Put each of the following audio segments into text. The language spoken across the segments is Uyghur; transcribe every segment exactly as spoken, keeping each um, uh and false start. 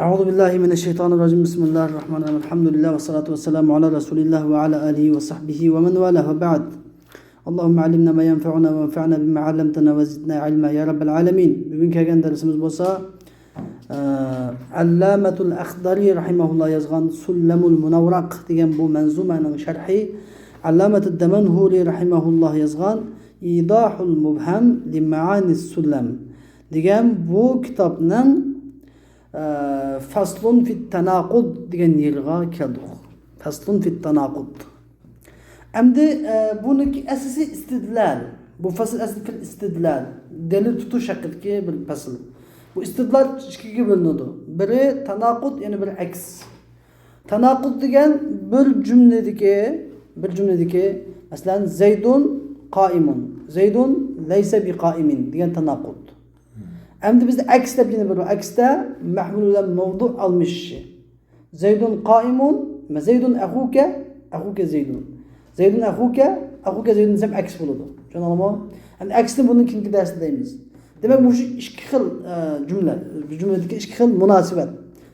أعوذ بالله من الشيطان الرجيم. بسم الله الرحمن الرحيم. الحمد لله والصلاة والسلام على رسول الله وعلى آله وصحبه ومن والاه وبعد. اللهم علمنا ما ينفعنا وانفعنا بما علمتنا وزدنا علما يا رب العالمين. بۈگۈن كەلگەن دەرسىمىز بولسا، ئە، ئەللامەتۇل ئەخدەرى رەھىمەھۇللا يازغان سۇللەمۇل مۇنەۋۋەرەق دېگەن بۇ مەنزۇمەنىڭ شەرھى، ئەللامەتۇد دەمەنھۇرى رەھىمەھۇللا يازغان ئىيضاھۇل مۇبھەم لىمەئانىس سۇللەم دېگەن بۇ كىتابنىڭ، ئە، فەسلۇن فىت تاناقۇد دېگەن يېرىغا كەلدۇق. فەسلۇن فىت تاناقۇد. ئەمدى، ئە، بۇنىڭكى ئەسلىسى ئىستىدلال. بۇ فەسىل ئەسلى فىل ئىستىدلال. دەلىل تۇتۇش ھەققىدىكى بىر پەسىل. بۇ ئىستىدلال ئىككىگە بۆلۈنىدۇ. بىرى تاناقۇد، يەنە بىرى ئەكس. تاناقۇد دېگەن بىر جۈملىدىكى، بىر جۈملىدىكى، مەسىلەن، زەيدۇن قائىمۇن، زەيدۇن لەيسە بىقائىمىن دېگەن تاناقۇد. ئەمدى بىزدە ئەكس دەپ يەنە بىر بار. ئەكستە مەھمۇل بىلەن مەۋزۇ ئالمىشىشى. زەيدۇن قائىمۇن، زەيدۇن ئەخۇكە، ئەخۇكە زەيدۇن. زەيدۇن ئەخۇكە، ئەخۇكە زەيدۇن دېسەم ئەكس بولىدۇ. چۈشەندىڭلارمۇ؟ ئەمدى ئەكستىن بۇنىڭ كېيىنكى دەرستە دەيمىز. دېمەك، مۇشۇ ئىككى خىل، ئە، جۈملە، بىر جۈملىدىكى ئىككى خىل مۇناسىۋەت.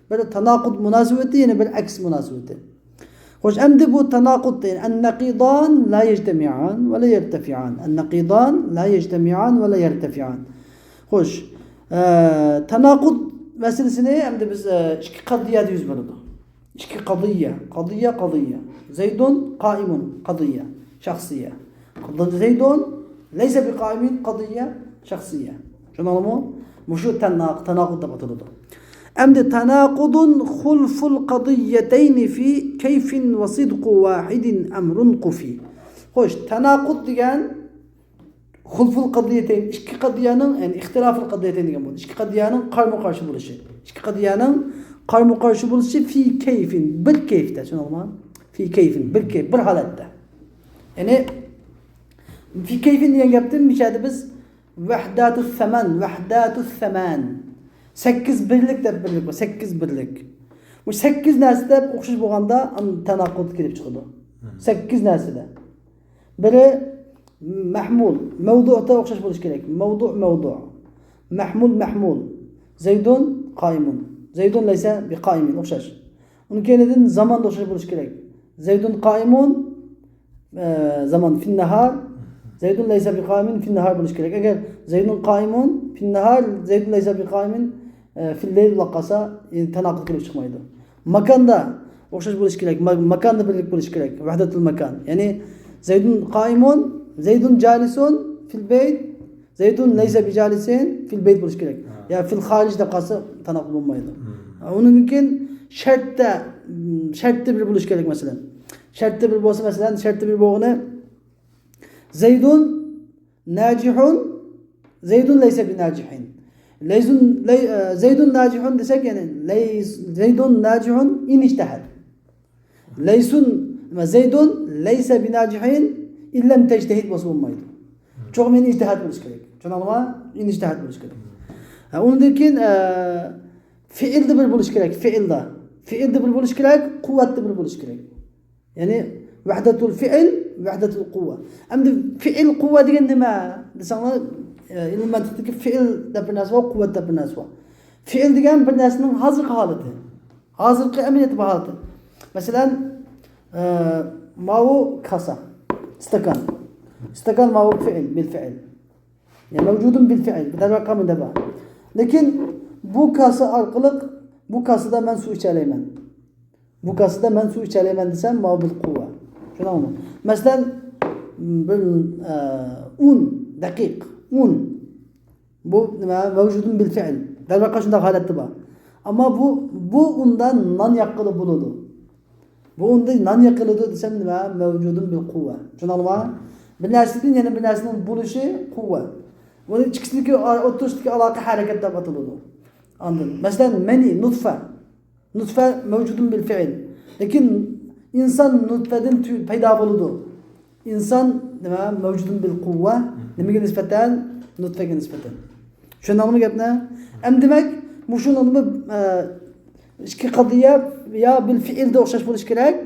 بىرى تاناقۇد مۇناسىۋىتى، يەنە بىرى ئەكس مۇناسىۋىتى. خوش، ئەمدى بۇ تاناقۇد دەيدۇ. النقيضان لا يجتمعان ولا يرتفعان. النقيضان لا يجتمعان ولا يرتفعان. خوش، ئە، تاناقۇد مەسىلىسىنى ئەمدى بىز، ئە، ئىككى قەزىيەدە يۈز بېرىدۇ. ئىككى قەزىيە، قەزىيە، قەزىيە. زەيدۇن قائىمۇن، قەزىيە، شەخسىيە. زەيدۇن لەيسە بىقائىمىن، قەزىيە، شەخسىيە. چۈشەندىڭلارمۇ؟ مۇشۇ تەنناق-، تاناقۇد دەپ ئاتىلىدۇ. ئەمدى تاناقۇدۇن خۇلفۇل قەزىيەتەينى فى كەيفىن ۋە سىدقۇ ۋاھىدىن ئەمرۇن قۇفى. خوش، تاناقۇد دېگەن خۇلفۇل قەزىيەتەين، ئىككى قەزىيەنىڭ، يەنى ئىختىلاپۇل قەزىيەتەين دېگەن بولىدۇ. ئىككى قەزىيەنىڭ قارمۇ قارشى بولۇشى. ئىككى قەزىيەنىڭ قارمۇ قارشى بولۇشى فى كەيفىن، بىر كەيپتە، چۈشەندىڭلارمۇ؟ فى كەيفىن، بىر كەيپ، بىر ھالەتتە. يەنى فى كەيفىن دېگەن گەپتىن مۇشۇ يەردە بىز ۋەھدەتۇس سەمەن، ۋەھدەتۇس سەمەن. سەككىز بىرلىك دەپ بىرلىك بار، سەككىز بىرلىك. بۇ سەككىز نەرسە دەپ ئوخشاش بولغاندا، ئاندىن تاناقۇد كېلىپ چىقىدۇ. سەككىز نەرسىدە. بىرى مەھمۇل، مەۋزۇدا ئوخشاش بولۇشى كېرەك. مەۋزۇ، مەۋزۇ. مەھمۇل، مەھمۇل. زەيدۇن قائىمۇن. زەيدۇن لەيسە بىقائىمىن، ئوخشاش. ئۇنىڭ كەينىدىن زاماندا ئوخشاش بولۇشى كېرەك. زەيدۇن قائىمۇن، ئە، زامان فىننەھار، زەيدۇن لەيسە بىقائىمىن فىننەھار بولۇشى كېرەك. ئەگەر زەيدۇن قائىمۇن فىننەھار، زەيدۇن لەيسە بىقائىمىن، ئە، فىللەيل بولۇپ قالسا، يەنى تاناقۇد كېلىپ چىقمايدۇ. ماكاندا ئوخشاش بولۇشى كېرەك. ما-، ماكاندا بىرلىك بولۇشى كېرەك. ۋەھدەتۇل ماكان. يەنى زەيدۇن قائىمۇن، زەيدۇن جالىسۇن فىل بەيت، زەيدۇن لەيسە بىجالىسىن فىل بەيت بولۇشى كېرەك. ھە. يا فىل خارىج دەپ قالسا تاناقۇد بولمايدۇ. ھە، ئۇنىڭدىن كېيىن شەرتتە، شەرتتە بىر بولۇشى كېرەك، مەسىلەن. شەرتتە بىر بولسا، مەسىلەن، شەرتتە بىر بولغىنى زەيدۇن ناجىھۇن، زەيدۇن لەيسە بىناجىھىن. لەيزۇن، لەي-، ئە، زەيدۇن ناجىھۇن دېسەك، يەنى لەيس-، زەيدۇن ناجىھۇن ئىن ئىجتەھەد. لەيسۇن، زەيدۇن لەيسە بىناجىھىن ئىن لەم تەجتەھىد بولسا بولمايدۇ. چوقۇم ئىن ئىجتەھەد بولۇشى كېرەك. چۈشەندىڭلارمۇ؟ ئىن ئىجتەھەد بولۇشى كېرەك. ھە، ئۇنىڭدىن كېيىن، ئە، فېئىلدە بىر بولۇشى كېرەك، فېئىلدا. فېئىلدە بىر بولۇشى كېرەك، قۇۋۋەتتە بىر بولۇشى كېرەك. يەنى ۋەھدەتۇل فېئىل، ۋەھدەتۇل قۇۋۋە. ئەمدى فېئىل قۇۋۋە دېگەن نېمە دېسەڭلار، ئە، ئىلمىي مەنتىقتىكى فېئىل دەپ بىر نەرسە بار، قۇۋۋەت دەپ بىر نەرسە بار. فېئىل دېگەن بىر نەرسىنىڭ ھازىرقى ھالىتى. ھازىرقى ئەمەلىيەتتە بار ھالىتى. مەسىلەن، ئە، ماۋۇ كاسا، ئىستاكان. ئىستاكان ماۋۇ فېئىل، بىل فېئىل. يەنى مەۋجۇدۇن بىل فېئىل، دەرۋەقە مۇنداق بار. لېكىن بۇ كاسا ئارقىلىق، بۇ كاسىدا مەن سۇ ئىچەلەيمەن. بۇ كاسىدا مەن سۇ ئىچەلەيمەن دېسەم، ماۋۇ بىل قۇۋۋە. چۈشەندىڭمۇ؟ مەسىلەن، بىر، ئە، ئۇن، دەقىق، ئۇن. بۇ نېمە؟ مەۋجۇدۇن بىل فېئىل. دەرۋەقە شۇنداق ھالەتتە بار. ئەمما بۇ، بۇ ئۇندا نان ياققىلى بولىدۇ. بۇ ئۇندا نان ياقىلىدۇ دېسەم نېمە؟ مەۋجۇدۇن بىل قۇۋۋە. چۈشەندىڭلارمۇ؟ بىر نەرسىدىن يەنە بىر نەرسىنىڭ بولۇشى قۇۋۋە. بۇنىڭ ئىككىسىدىكى ئارا-، ئوتتۇرىسىدىكى ئالاقە ھەرىكەت دەپ ئاتىلىدۇ. ئاندىن، مەسىلەن، مەنى، نۇتفە. نۇتفە مەۋجۇدۇن بىل فېئىل. لېكىن ئىنسان نۇتفەدىن تۈ-، پەيدا بولىدۇ. ئىنسان نېمە؟ مەۋجۇدۇن بىل قۇۋۋە. نېمىگە نىسبەتەن؟ نۇتفەگە نىسبەتەن. چۈشەندىڭلارمۇ گەپنى؟ ئەمدى دېمەك، مۇشۇنىڭمۇ، ئە، ئىككى قەزىيە يا بىل فېئىلدە ئوخشاش بولۇشى كېرەك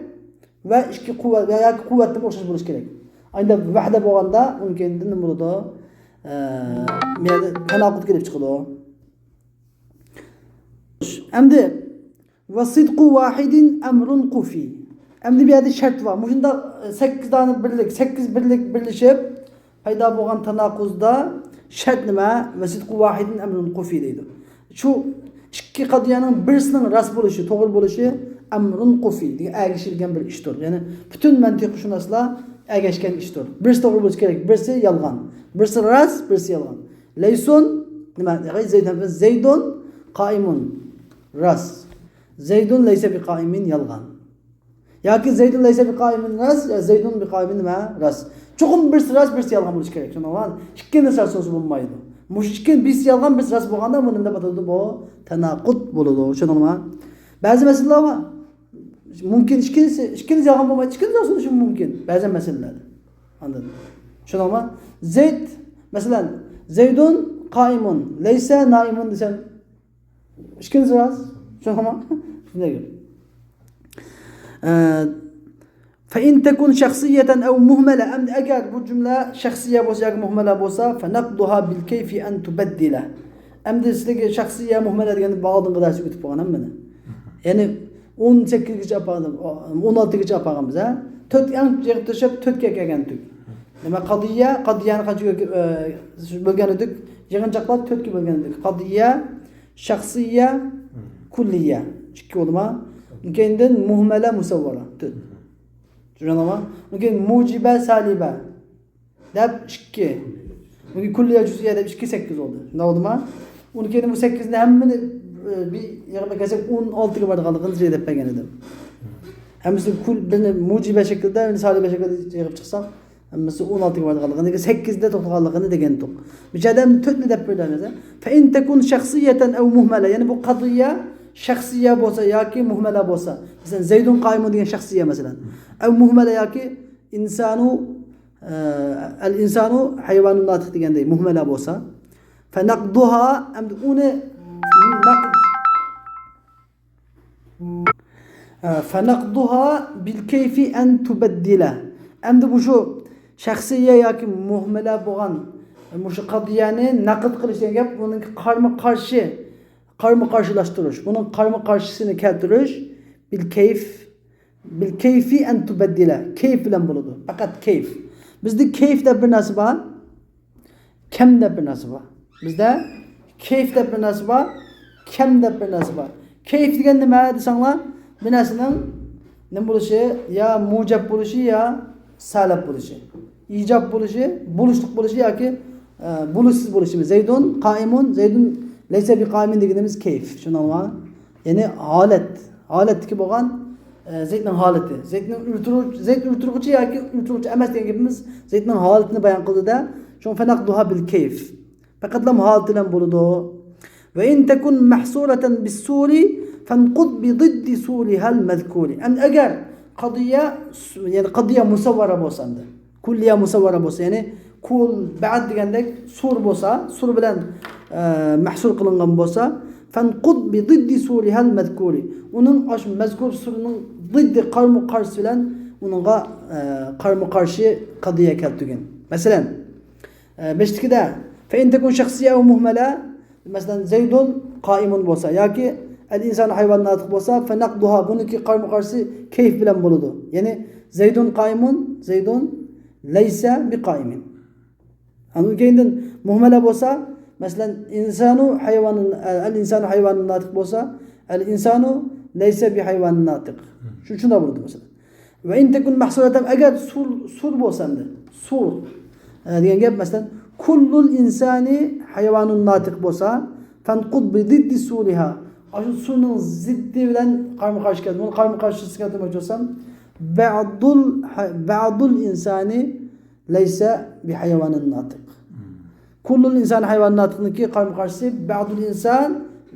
ۋە ئىككى قۇۋۋە ۋە ياكى قۇۋۋەتتىمۇ ئوخشاش بولۇشى كېرەك. ئەمدى ۋەھدە بولغاندا ئۇنىڭ كەينىدىن نېمە بولىدۇ؟ ئە، بۇ يەردە تاناقۇد كېلىپ چىقىدۇ. ئەمدى ۋە سىدقۇ ۋاھىدىن ئەمرۇن خۇفىي. ئەمدى بۇ يەردە شەرت بار. مۇشۇنداق سەككىز دانە بىرلىك، سەككىز بىرلىك بىرلىشىپ پەيدا بولغان تاناقۇزدا شەرت نېمە؟ ۋە سىدقۇ ۋاھىدىن ئەمرۇن خۇفىي دەيدۇ. شۇ ئىككى قەدىيەنىڭ بىرسىنىڭ راست بولۇشى، توغرا بولۇشى ئەمرۇن خۇفىي دېگەن ئەگىشىلگەن بىر ئىشتۇر. يەنى پۈتۈن مەنتىقشۇناسلار ئەگەشكەن ئىشتۇر. بىرسى توغرا بولۇشى كېرەك، بىرسى يالغان. بىرسى راست، بىرسى يالغان. لەيسۇن، نېمە؟ زەيدۇن، زەيدۇن قائىمۇن. راست. زەيدۇن لەيسە بىقائىمىن، يالغان. ياكى زەيدۇن لەيسە بىقائىمىن راست، يا زەيدۇن بىقائىمىن نېمە؟ راست. چوقۇم بىرسى راست، بىرسى يالغان بولۇشى كېرەك. شۇنداقمۇ؟ ئىككىلىسى راست بولسا بولمايدۇ. مۇشۇ ئىككى، بىرسى يالغان، بىرسى راست بولغاندا بۇ نېمە دەپ ئاتىلىدۇ؟ بۇ تاناقۇد بولىدۇ. شۇنداقمۇ؟ بەزى مەسىلىلەر بار. مۇمكىن ئىككىلىسى، ئىككىلىسى يالغان بولمايدۇ، ئىككىلىسى راست بولۇشى مۇمكىن بەزى مەسىلىلەردە. ئاندىن شۇنداقمۇ؟ زەيد، مەسىلەن، زەيدۇن قائىمۇن، لەيسە نائىمۇن دېسەم، ئىككىلىسى راست. شۇنداقمۇ؟ شۇنداق گەپ. ئە، فەئىن تەكۇن شەخسىيەتەن ئەۋ مۇھمەلە. ئەمدى ئەگەر بۇ جۈملە شەخسىيە بولسا ياكى مۇھمەلە بولسا، فەنەقدۇھا بىل كەيفى ئەن تۇبەددىلە. ئەمدى سىلەرگە شەخسىيە، مۇھمەلە دېگەندە بۇ ئالدىنقى دەرستە ئۆتۈپ قالغان ھەممىنى. يەنى ئون سەككىزگىچە ئاپارغان، ئون ئالتىگىچە ئاپارغان بىز، ھە؟ تۆت ئەڭ يىغىپ تاشلاپ تۆتكە كەلگەن ئىدۇق. نېمە، قەدىيە، قەدىيەنى قانچىگە، ئە، بۆلگەن ئىدۇق؟ يىغىنچاقلاپ تۆتكە بۆلگەن ئىدۇق. قەدىيە، شەخسىيە، كۇللىيە. ئىككى بولدىما؟ كېيىندىن مۇھمەلە، مۇسەۋۋەرە. تۆت. چۈشەندىڭلارمۇ؟ كېيىن مۇجىبە، سالىبە دەپ ئىككى. كۇللىيە، جۈزئىيە دەپ ئىككى، سەككىز بولدى. شۇنداق بولدىما؟ ئۇنىڭ كېيىن بۇ سەككىزنى ھەممىنى، ئە، بىر يىغىپ كەلسەك ئون ئالتىگە بارىدىغانلىقىنى دەپ بەرگەن ئىدىم. ھەممىسىنى كۇل، بىرنى مۇجىبە شەكلىدە، بىرنى سالىبە شەكلىدە يىغىپ چىقساق، ھەممىسى ئون ئالتىگە بارىدىغانلىقىنى، سەككىزدە توختىغانلىقىنى دېگەنتۇق. بۇ يەردە ھەم تۆتنى دەپ بېرىلەر دېسە، فەئىن تەكۇن شەخسىيەتەن ئەۋ مۇھمەلە. يەنى بۇ قەدىيە شەخسىيە بولسا ياكى مۇھمەلە بولسا. مەسىلەن، زەيدۇن قائىمۇن دېگەن شەخسىيە مەسىلەن. ئەۋ مۇھمەلە ياكى ئىنسانۇ، ئە، ئەل ئىنسانۇ ھەيۋانۇن ناتىق دېگەندەك مۇھمەلە بولسا. فەنەقدۇھا، ئەمدى ئۇنى نەقد، ئە، فەنەقدۇھا بىل كەيفى ئەن تۇبەددىلە. ئەمدى مۇشۇ شەخسىيە ياكى مۇھمەلە بولغان مۇشۇ قەدىيەنى نەقد قىلىش دېگەن گەپ، ئۇنىڭ قارمۇ قارشى، قارمۇ قارشىلاشتۇرۇش. بۇنىڭ قارمۇ قارشىسىنى كەلتۈرۈش. بىل كەيف، بىل كەيفى ئەن تۇبەددىلە. كەيف بىلەن بولىدۇ. پەقەت كەيف. بىزدە كەيف دەپ بىر نەرسە بار. كەم دەپ بىر نەرسە بار. بىزدە كەيف دەپ بىر نەرسە بار، كەم دەپ بىر نەرسە بار. كەيف دېگەن نېمە دېسەڭلار، بىر نەرسىنىڭ نېمە بولۇشى، يا مۇجەب بولۇشى، يا سالىب بولۇشى. ئىجاب بولۇشى، بولۇشلۇق بولۇشى ياكى، ئە، بولۇشسىز بولۇشى. زەيدۇن قائىمۇن، زەيدۇن لەيسە بىقائىمىن دېگىنىمىز كەيف. شۇنداقمۇ؟ يەنى ھالەت. ھالەتتىكى بولغان، ئە، زەيدنىڭ ھالىتى. زەيدنىڭ ئۆلتۈرۈ-، زەيد ئۆلتۈرگۈچى ياكى ئۆلتۈرگۈچى ئەمەس دېگەن گېپىمىز زەيدنىڭ ھالىتىنى بايان قىلدى-دە. شۇڭا فەنەقدۇھا بىل كەيف. پەقەتلا ھالىتى بىلەن بولىدۇ. ۋە ئىن تەكۇن مەھسۇرەتەن بىسسۇرى فەنقۇد بىزىددى سۇرىھەل مەزكۇرى. ئەمدى ئەگەر قەدىيە، يەنى قەدىيە مۇسەۋۋەرە بولسا ئەمدى. كۇللىيە مۇسەۋۋەرە بولسا، يەنى كۇل، بەئد دېگەندەك سۇر بولسا، سۇر بىلەن، ئە، مەھسۇر قىلىنغان بولسا، فەنقۇد بىزىددى سۇرىھەل مەزكۇرى. ئۇنىڭ ئاشۇ مەزكۇر سۇرىنىڭ زىددى، قارمۇ قارشىسى بىلەن ئۇنىڭغا، ئە، قارمۇ قارشى قەدىيە كەلتۈرگىن. مەسىلەن، ئە، بەشتىكىدە، فەئىن تەكۇن شەخسىيە ئەۋ مۇھمەلە، مەسىلەن، زەيدۇن قائىمۇن بولسا ياكى ئەل ئىنسانۇ ھەيۋانۇن ناتىق بولسا، فەنەقدۇھا، بۇنىڭكى قارمۇ قارشىسى كەيف بىلەن بولىدۇ. يەنى زەيدۇن قائىمۇن، زەيدۇن لەيسە بىقائىمىن. ئاندىن كېيىندىن مۇھمەلە بولسا، مەسىلەن، ئىنسانۇ ھەيۋانۇن، ئەل ئىنسانۇ ھەيۋانۇن ناتىق بولسا، ئەل ئىنسانۇ لەيسە بىھەيۋانىن ناتىق. شۇ، شۇنداق بولىدۇ مەسىلەن. ۋە ئىن تەكۇن مەھسۇرەتەن، ئەگەر سۇر، سۇر بولسا ئەمدى، سۇر، ئە، دېگەن گەپ، مەسىلەن، كۇللۇل ئىنسانى ھەيۋانۇن ناتىق بولسا، فەنقۇد بىزىددى سۇرىھا. ئاشۇ سۇرنىڭ زىددى بىلەن قارمۇ قارشى كەلدى. بۇنى قارمۇ قارشىسىغا كەلتۈرمەكچى بولسام، بەئدۇل ھە-، بەئدۇل ئىنسانى لەيسە بىھەيۋانىن ناتىق. كۇللۇل ئىنسانى ھەيۋانىن ناتىقنىڭكى قارمۇ قارشىسى بەئدۇل ئىنسان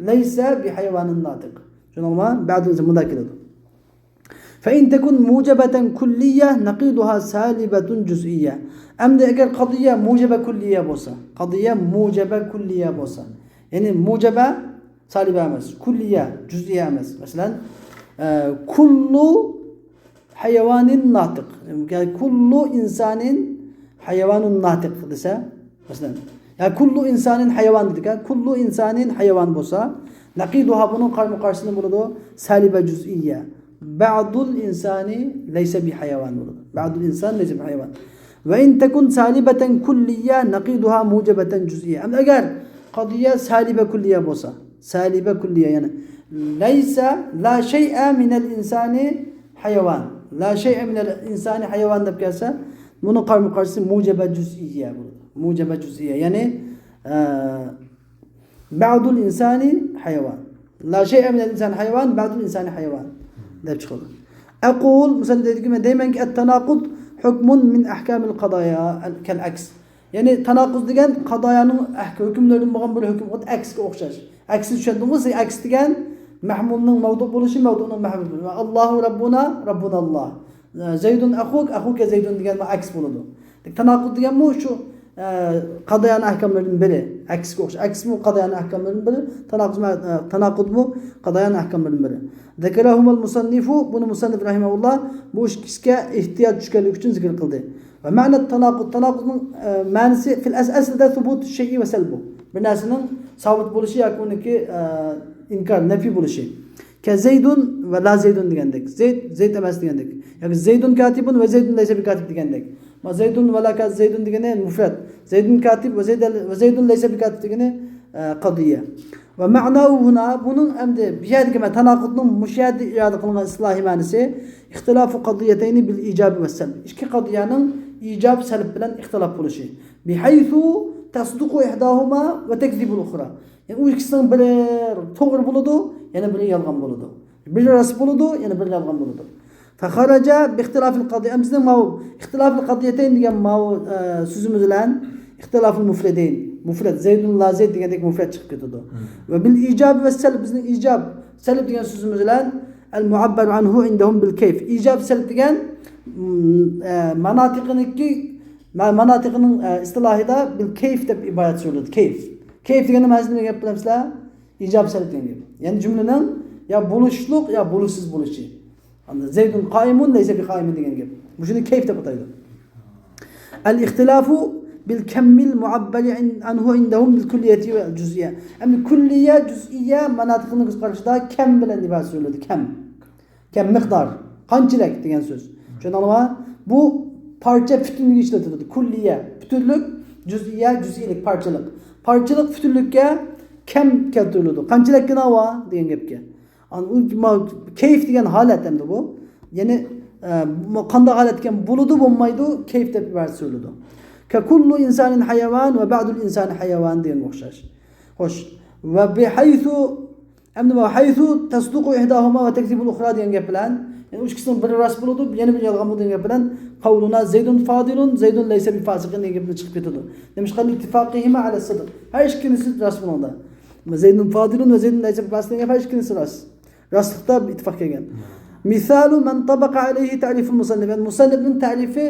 لەيسە بىھەيۋانىن ناتىق. شۇنىڭغا بەئدۇل ئىنسان مۇنداق كېلىدۇ. فەئىن تەكۇن مۇجەبەتەن كۇللىيە نەقىدۇھا سالىبەتۇن جۈزئىيە. ئەمدى ئەگەر قەدىيە مۇجەبە كۇللىيە بولسا، قەدىيە مۇجەبە كۇللىيە بولسا، يەنى مۇجەبە سالىبە ئەمەس، كۇللىيە، جۈزئىيە ئەمەس. مەسىلەن، ئە، كۇللۇ ھەيۋانىن ناتىق. يەنى كۇللۇ ئىنسانىن ھەيۋانۇن ناتىق دېسە، مەسىلەن، يا كۇللۇ ئىنسانىن ھەيۋان دېدىكە، كۇللۇ ئىنسانىن ھەيۋان بولسا، نەقىدۇھا بۇنىڭ قارىمۇ قارشىسى نېمە بولىدۇ؟ سالىبە جۇزئىيە. بەئدۇل ئىنسانى لەيسە بىھايۋان بولىدۇ. بەئدۇل ئىنسان لەيسە بىھايۋان. ۋە ئىن تەكۇن سالىبەتەن كۇللىيە نەقىدۇھا مۇجەبەتەن جۇزئىيە. ئەمدى ئەگەر قەزىيە سالىبە كۇللىيە بولسا، سالىبە كۇللىيە، يەنى لەيسە لا شەيئە مىنەل ئىنسانى ھايۋان. لا شەيئە مىنەل ئىنسانى ھايۋان دەپ كەلسە، بۇنىڭ قارىمۇ قارشىسى مۇجەبە جۇزئىيە بولىدۇ. مۇجەبە جۇزئىيە، يەنى، ئە، بەئدۇل ئىنسانى ھايۋان. لا شەيئە مىنەل ئىنسانى ھايۋان، بەئدۇل ئىنسانى ھايۋان دەپ چىقىدۇ. ئەقۇل، مۇسەننىپ دەيدىكى، مەن دەيمەنكى، ئەتتاناقۇد ھۆكمۇن مىن ئەھكامىل قەزايا كەل ئەكس. يەنى تاناقۇز دېگەن قەزايانىڭ ئەھك-، ھۆكۈملىرىدىن بولغان بىر ھۆكۈم، خۇددى ئەكسكە ئوخشاش. ئەكسنى چۈشەندىڭىزمۇ؟ سىز ئەكس دېگەن مەھمۇلنىڭ مەۋزۇ بولۇشى، مەۋزۇنىڭ مەھمۇل بولۇشى. ئاللاھۇ رەببۇنا، رەببۇنا ئاللاھ. زەيدۇن ئەخۇك، ئەخۇكە زەيدۇن دېگەن ئەكس بولىدۇ. تاناقۇز دېگەنمۇ شۇ، ئە، قەزايانىڭ ئەھكاملىرىدىن بىرى. ئەكسكە ئوخشاش. ئەكسمۇ قەزايانىڭ ئەھكاملىرىدىن بىرى. تاناقۇز، ئە، تاناقۇزمۇ قەزايانىڭ ئەھكاملىرىدىن بىرى. ذكرهما المصنف، بۇنى مۇسەننىپ رەھىمەھۇللاھ بۇ ئىككىسىگە ئېھتىياج چۈشكەنلىكى ئۈچۈن زىكىر قىلدى. ۋە مەنە تاناقۇد، تاناقۇدنىڭ، ئە، مەنىسى فىل ئەس-، ئەسلىدە سۇبۇت شەيئى ۋە سەلبۇ. بىر نەرسىنىڭ سابىت بولۇشى ياكى ئۇنىڭكى، ئە، ئىنكار، نەپىي بولۇشى. كە زەيدۇن ۋە لا زەيدۇن دېگەندەك. زەيد، زەيد ئەمەس دېگەندەك. ياكى زەيدۇن كاتىبۇن ۋە زەيدۇن لەيسە بىكاتىب دېگەندەك. ما زەيدۇن ۋە لا كا-، زەيدۇن دېگىنى مۇفرەت. زەيدۇن كاتىب ۋە زەيد-، ۋە زەيدۇن لەيسە بىكاتىب دېگىنى، ئە، قەزىيە. ۋە مەناھۇ ھۇنا، بۇنىڭ ئەمدى بۇ يەردىكى مە-، تاناقۇدنىڭ مۇشۇ يەردە ئىرادە قىلىنغان ئىستىلاھىي مەنىسى، ئىختىلاف قەزىيەتەينى بىل ئىجابى ۋە سەلب. ئىككى قەزىيەنىڭ ئىجاب، سەلب بىلەن ئىختىلاپ بولۇشى. بىھەيسۇ تەسدۇقۇ ئىھداھۇما ۋە تەكزىبۇل ئۇخرا. يەنى ئۇ ئىككىسىنىڭ بىرى توغرا بولىدۇ، يەنە بىرى يالغان بولىدۇ. بىرى راست بولىدۇ، يەنە بىرى يالغان بولىدۇ. فخرج باختلاف القضية. ئەمدى بىزنىڭ ماۋۇ ئىختىلاف القضيتين دېگەن ماۋۇ، ئە، سۆزىمىز بىلەن ئىختىلاف المفردين. مۇفرەت، زەيدۇن لا زەيد دېگەندەك مۇفرەت چىقىپ كېتىدۇ. ۋە بىل ئىجاب ۋە سەلب، بىزنىڭ ئىجاب، سەلب دېگەن سۆزىمىز بىلەن المعبر عنه عندهم بالكيف. ئىجاب، سەلب دېگەن، م، ئە، ماناتىقىنىڭكى، ما-، ماناتىقىنىڭ، ئە، ئىستىلاھىدا بالكيف دەپ ئىبارەت سۆزلىدى. كيف. كيف دېگەننىڭ مەنىسىنى بىلگەن بىلەمسىلەر؟ ئىجاب، سەلب دېگەن گەپ. يەنى جۈملىنىڭ يا بولۇشلۇق يا بولۇشسىز بولۇشى. ئاندىن زەيدۇن قائىمۇن لەيسە بىقائىمىن دېگەن گەپ. مۇشۇنى كيف دەپ ئاتايدۇ. الاختلاف بالكم المعبر عنه عندهم بالكلية والجزئية. ئەمدى كۇللىيە، جۇزئىيە ماناتىقىنىڭ كۆز قارىشىدا كەم بىلەن ئىبارەت سۆزلىدى. كەم. كەم مىقدار. قانچىلىك دېگەن سۆز. چۈشەندىڭلارمۇ؟ بۇ پارچە پۈتۈنلۈكى ئىشلىتىلىدۇ. كۇللىيە، پۈتۈنلۈك، جۇزئىيە، جۇزئىيلىك، پارچىلىق. پارچىلىق پۈتۈنلۈككە كەم كەلتۈرۈلىدۇ. قانچىلىككىنە ۋا دېگەن گەپكە. ئان-، ئۇ ما-، كيف دېگەن ھالەت ئەمدى بۇ. يەنى، ئە، بۇ قانداق ھالەتكەن بولىدۇ، بولمايدۇ، كيف دەپ ئىبارەت سۆزلىدۇ. ككل إنسان حيوان وبعض الإنسان حيوان دېگەنگە ئوخشاش. خوش. وبحيث، ئەمدى ما حيث تصدق إحداهما وتكذب الأخرى دېگەن گەپ بىلەن، يەنى ئۇ ئىككىسىنىڭ بىرى راست بولىدۇ، يەنە بىرى يالغان بولىدۇ دېگەن گەپ بىلەن، قولنا زيد فاضل، زيد ليس بفاسق دېگەن گەپتىن چىقىپ كېتىدۇ. نېمىشقا؟ لاتفاقهما على الصدق. ھەر ئىككىلىسى راست بۇنىڭدا. زيد فاضل وزيد ليس بفاسق دېگەن گەپ ھەر ئىككىلىسى راست. راستلىقتا بىر ئىتتىپاق كەلگەن. مثال من طبق عليه تعريف المصنف. يەنى مۇسەننىپنىڭ تەرىپى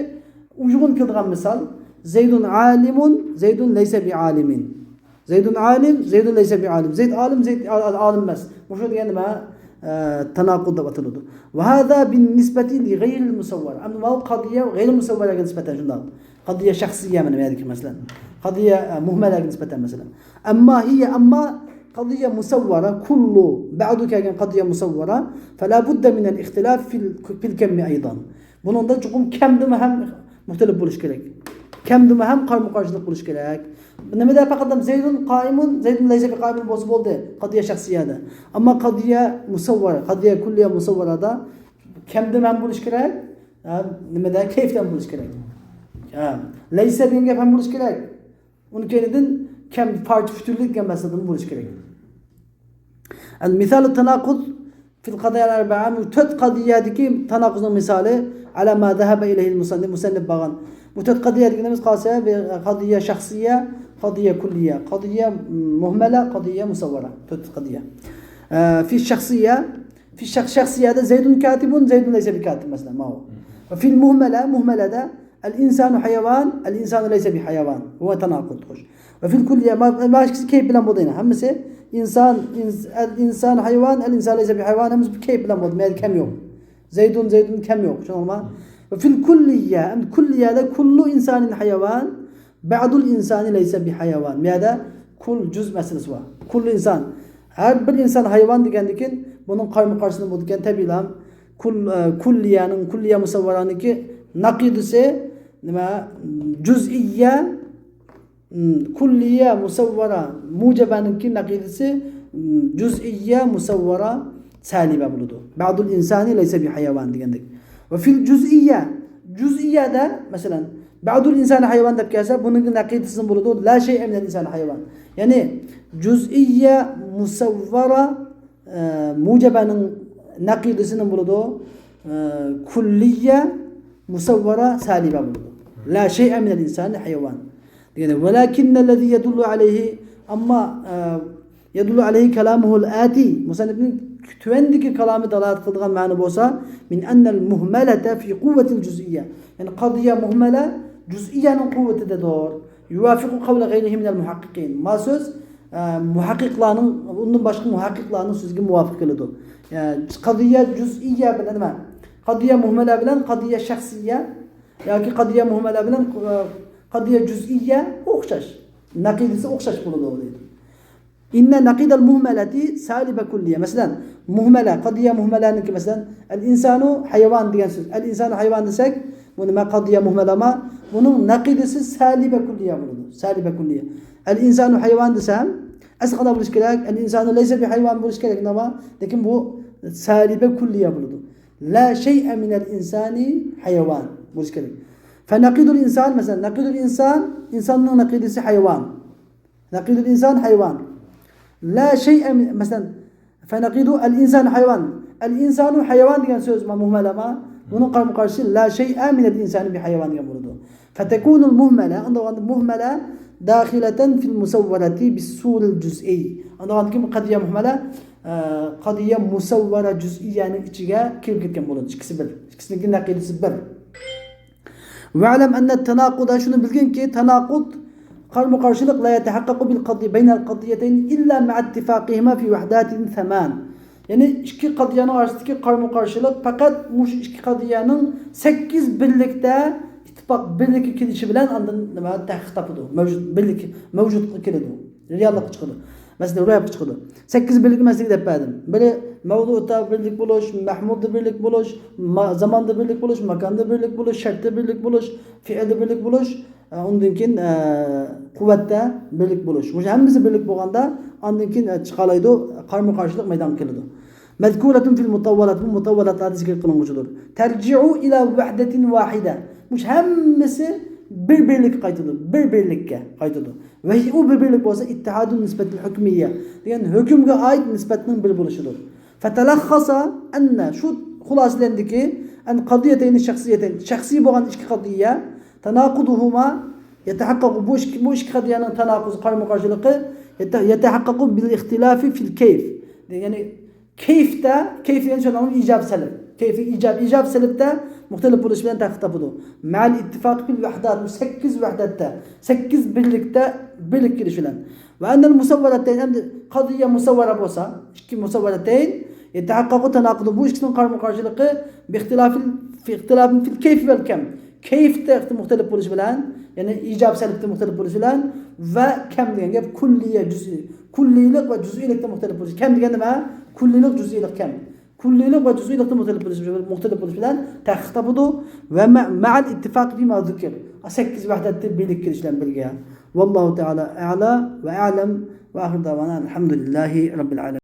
ئۇيغۇن كېلىدىغان مىسال. زيد عالم، زيد ليس بعالم. زيد عالم، زيد ليس بعالم. زەيد ئالىم، زەيد ئا-، ئالىم ئەمەس. مۇشۇ دېگەن نېمە؟ ئە، تاناقۇد دەپ ئاتىلىدۇ. وهذا بالنسبة لغير المصورة. ئەمدى ماۋۇ قەزىيە غەيرى مۇسەۋۋەرەگە نىسبەتەن شۇنداق. قەزىيە شەخسىيە مانا بۇ يەردىكى مەسىلەن. قەزىيە، ئە، مۇھمەلەگە نىسبەتەن مەسىلەن. أما هي، ئەمما قەزىيە مۇسەۋۋەرە، كل، بعض كەلگەن قەزىيە مۇسەۋۋەرە، فلا بد من الاختلاف في ال-، في الكم أيضا. بۇنىڭدا چوقۇم كەمدىمۇ ھەم مۇختەلىپ بولۇش كېرەك. كەمدىمۇ ھەم قارىمۇ قارشىلىق بولۇش كېرەك. نېمىدە پەقەت زەيدۇن قائىمۇن، زەيدۇن لەيسە بىقائىمىن بولسا بولدى. قەزىيە شەخسىيەدە. ئەمما قەزىيە مۇسەۋۋەرە، قەزىيە كۇللىيە مۇسەۋۋەرەدە كەمدىمۇ ھەم بولۇش كېرەك. ھە، نېمىدە؟ كەيفدە ھەم بولۇش كېرەك. ھە، لەيسە دېگەن گەپ ھەم بولۇش كېرەك. ئۇنىڭ كەينىدىن كەم پارچە پۈتۈنلۈك دېگەن مەسىلىدىن بولۇش كېرەك. المثال التناقض في القضايا الأربعة، بۇ تۆت قەزىيەدىكى تاناقۇزنىڭ مىسالى، على ما ذهب إليه المصنف، مۇسەننىپ بارغان. بۇ تۆت قەزىيە دېگىنىمىز قالسا، بىر قەزىيە شەخسىيە، قەزىيە كۇللىيە، قەزىيە مۇھمەلە، قەزىيە مۇسەۋۋەرە. تۆت قەزىيە. ئە، في الشخصية، في الشخ-، شەخسىيەدە زەيدۇن كاتىبۇن، زەيدۇن لەيسە بىكاتىب مەسىلەن، ماۋۇ. في المهملة، مۇھمەلەدە، الإنسان حيوان، الإنسان ليس بحيوان. هو تناقض، خوش. وفي الكلية، ما، ما ئىككىسى كەيپ بىلەن بولدى يەنە. ھەممىسى ئىنسان، ئىنس-، ئەل ئىنسان ھايۋان، ئەل ئىنسان لەيسە بىھايۋان، ھەممىسى بۇ كەيپ بىلەن بولدى. مەيلى كەم يوق. زەيدۇن، زەيدۇن كەم يوق. چۈشەندىڭلارمۇ؟ وفي الكلية، ئەمدى كۇللىيەدە كۇللۇ ئىنسانىن ھايۋان، بەئدۇل ئىنسانى لەيسە بىھايۋان. بۇ يەردە كۇل جۈز مەسىلىسى بار. كۇللۇ ئىنسان. ھەر بىر ئىنسان ھايۋان دېگەندىكىن بۇنىڭ قارىمۇ قارشىسىنى بولىدىكەن تەبىئىيلا كۇل-، ئە، كۇللىيەنىڭ، كۇللىيە مۇسەۋۋەرانىڭكى نەقىدىسى نېمە؟ جۈزئىيە، م، كۇللىيە مۇسەۋۋەرە مۇجەبەنىڭكى نەقىدىسى، م، جۈزئىيە مۇسەۋۋەرە سەلىبە بولىدۇ. بەئدۇل ئىنسانى لەيسە بى ھايۋان دېگەندەك. ۋە فىل جۈزئىيە، جۈزئىيەدە، مەسىلەن، بەئدۇل ئىنسانى ھايۋان دەپ كەلسە، بۇنىڭكى نەقىدىسى بولىدۇ، لا شەيئە مىنەل ئىنسانى ھايۋان. يەنى، جۈزئىيە مۇسەۋۋەرە، ئە، مۇجەبەنىڭ نەقىدىسى نېمە بولىدۇ؟ ئە، كۇللىيە مۇسەۋۋەرە سەلىبە بولىدۇ. لا شەيئە مىنەل ئىنسانى ھايۋان. دېگەندە، ۋەلەكىننەللەزى يەدۇللۇ ئەلەيھى، ئەمما، ئە، يەدۇللۇ ئەلەيھى كالامۇھۇل ئەتى، مۇسەننىپنىڭ تۆۋەندىكى كالامى دالالەت قىلىدىغان مەنە بولسا، مىن ئەننەل مۇھمەلەتە فى قۇۋۋەتىل جۈزئىيە. يەنى قەزىيە مۇھمەلە جۈزئىيەنىڭ قۇۋۋىتىدىدۇر. يۇۋافىقۇ قەۋلە غەيرىھى مىنەل مۇھەققىقىن. ما سۆز، ئە، مۇھەققىقلارنىڭ، ئۇندىن باشقا مۇھەققىقلارنىڭ سۆزىگە مۇۋاپىق كېلىدۇ. يە، قەزىيە جۈزئىيە بىلەن نېمە؟ قەزىيە مۇھمەلە بىلەن قەزىيە شەخسىيە ياكى قەزىيە مۇھمەلە بىلەن، ئە، قەزىيە جۈزئىيە ئوخشاش. نەقىدىسى ئوخشاش بولىدۇ دەيدۇ. ئىننە نەقىدەل مۇھمەلەتى سەلىبە كۇللىيە. مەسىلەن، مۇھمەلە، قەزىيە مۇھمەلەنىڭكى، مەسىلەن، ئەل ئىنسانۇ ھايۋان دېگەن سۆز. ئەل ئىنسانۇ ھايۋان دېسەك، بۇ نېمە؟ قەزىيە مۇھمەلەما؟ بۇنىڭ نەقىدىسى سەلىبە كۇللىيە بولىدۇ. سەلىبە كۇللىيە. ئەل ئىنسانۇ ھايۋان دېسەم، ئەسلى قانداق بولۇشى كېرەك؟ ئەل ئىنسانۇ لەيسە بى ھايۋان بولۇشى كېرەك، ئەمما لېكىن بۇ سەلىبە كۇللىيە بولىدۇ. لا شەيئە مىنەل ئىنسانى ھايۋان بولۇشى كېرەك. فەنەقىدۇل ئىنسان، مەسىلەن، نەقىدۇل ئىنسان، ئىنساننىڭ نەقىدىسى ھايۋان. نەقىدۇل ئىنسان ھايۋان. لا شەيئە مىن-، مەسىلەن، فەنەقىدۇ ئەل ئىنسان ھايۋان. ئەل ئىنسانۇ ھايۋان دېگەن سۆز ما مۇھمەلەما؟ بۇنىڭ قارىمۇ قارشى لا شەيئە مىنەل ئىنسانى بى ھايۋان دېگەن بولىدۇ. فەتەكۇنۇل مۇھمەلە، ئاندىغاندا مۇھمەلە داخىلەتەن فىل مۇسەۋۋەرەتى بىسسۇرىل جۈزئىي. ئاندىغاندىكىن قەزىيە مۇھمەلە، ئە، قەزىيە مۇسەۋۋەرە جۈزئىيەنىڭ ئىچىگە كىرىپ كەتكەن بولىدۇ. ئىككىسى بىر. ئىككىسىنىڭكى نەقىدىسى بىر. ۋەئلەم ئەننە تەناقۇدا، شۇنى بىلگىنكى، تەناقۇد، قارىمۇ قارشىلىق، لا يەتەھەققەقۇ بىل قەزىيە، بەينەل قەزىيەتەينى ئىللا مەئەتتىفاقىھىما فى ۋەھداتىن سەمان. يەنى ئىككى قەزىيەنىڭ ئارىسىدىكى قارىمۇ قارشىلىق پەقەت مۇشۇ ئىككى قەزىيەنىڭ سەككىز بىرلىكتە ئىتتىپاق، بىرلىككە كېلىشى بىلەن ئاندىن نېمە، تەھقىق تاپىدۇ، مەۋجۇت، بىرلىك، مەۋجۇتقا كېلىدۇ، رېئاللىققا چىقىدۇ. مەسىلەن، روياپقا چىقىدۇ. سەككىز بىرلىكنى مەن سىزگە دەپ بەردىم. بىرى مەۋزۇدا بىرلىك بولۇش، مەھمۇلدا بىرلىك بولۇش، ما-، زاماندا بىرلىك بولۇش، ماكاندا بىرلىك بولۇش، شەرتتە بىرلىك بولۇش، فېئىلدا بىرلىك بولۇش، ئە، ئۇندىن كېيىن، ئە، قۇۋۋەتتە بىرلىك بولۇش. مۇشۇ ھەممىسى بىرلىك بولغاندا، ئاندىن كېيىن، ئە، چىقالايدۇ، قارىمۇ قارشىلىق مەيدانغا كېلىدۇ. مەزكۇرەتۇن فىل مۇتەۋۋەلات، بۇ مۇتەۋۋەلاتلاردا زىكىر قىلىنغۇچىدۇر. تەرجىئۇ ئىلا ۋەھدەتىن ۋاھىدە. مۇشۇ ھەممىسى بىر بىرلىككە قايتىدۇ، بىر بىرلىككە قايتىدۇ. ۋە ھىيە، ئۇ بىر بىرلىك بولسا، ئىتتىھادۇن نىسبەتىل ھۆكمىيە دېگەن ھۆكۈمگە ئائىت نىسبەتنىڭ بىر بولۇشىدۇر. فتلخص أن، شۇ خۇلاسىلەندىكى، أن قضيتين شخصيتين، شەخسىي بولغان ئىككى قەزىيە، تناقضهما يتحقق، بۇ ئىككى، بۇ ئىككى قەزىيەنىڭ تەناقۇزى، قارىمۇ قارشىلىقى، يت-، يتحقق بالاختلاف في الكيف. يەنى كەيفتە، كەيف دېگەن سۆزنىڭ ئىجاب سەلب. كەيفى ئىجاب، ئىجاب سەلبتە مۇختەلىپ بولۇش بىلەن تەھقىق تاپىدۇ. مەئەل ئىتتىپاق فىل ۋەھدات، بۇ سەككىز ۋەھدەتتە، سەككىز بىرلىكتە بىرلىك كېلىش بىلەن. ۋە ئەننەل مۇسەۋۋەرەتەين، ئەمدى قەزىيە مۇسەۋۋەرە بولسا، ئىككى مۇسەۋۋەرەتەين، يەتەھەققەقۇ تەناقۇدۇ، بۇ ئىككىسىنىڭ قارىمۇ قارشىلىقى، بىختىلاف، فى ئىختىلاف فىل كەيف ۋەل كەم. كەيفتە مۇختەلىپ بولۇش بىلەن، يەنى ئىجاب سەلبتە مۇختەلىپ بولۇش بىلەن ۋە كەم دېگەن گەپ كۇللىيە، جۈزئىي، كۇللىيلىق ۋە جۈزئىيلىكتە مۇختەلىپ بولۇش. كەم دېگەن نېمە؟ كۇللىيلىق، جۈزئىيلىق كەم. كۇللىيلىق ۋە جۈزئىيلىقتا مۇختەلىپ بولۇش، مۇختەلىپ بولۇش بىلەن تەھقىق تاپىدۇ. ۋە مە-، مەئەل ئىتتىپاق فىما زۇكر. سەككىز ۋەھدەتتە بىرلىك كېلىش بىلەن بىرگە. ۋاللاھۇ تەئالا ئەئلا ۋە ئەئلەم ۋە ئاخىر دەۋانا ئەلھەمدۇلىللاھى رەببىل ئالەمىن.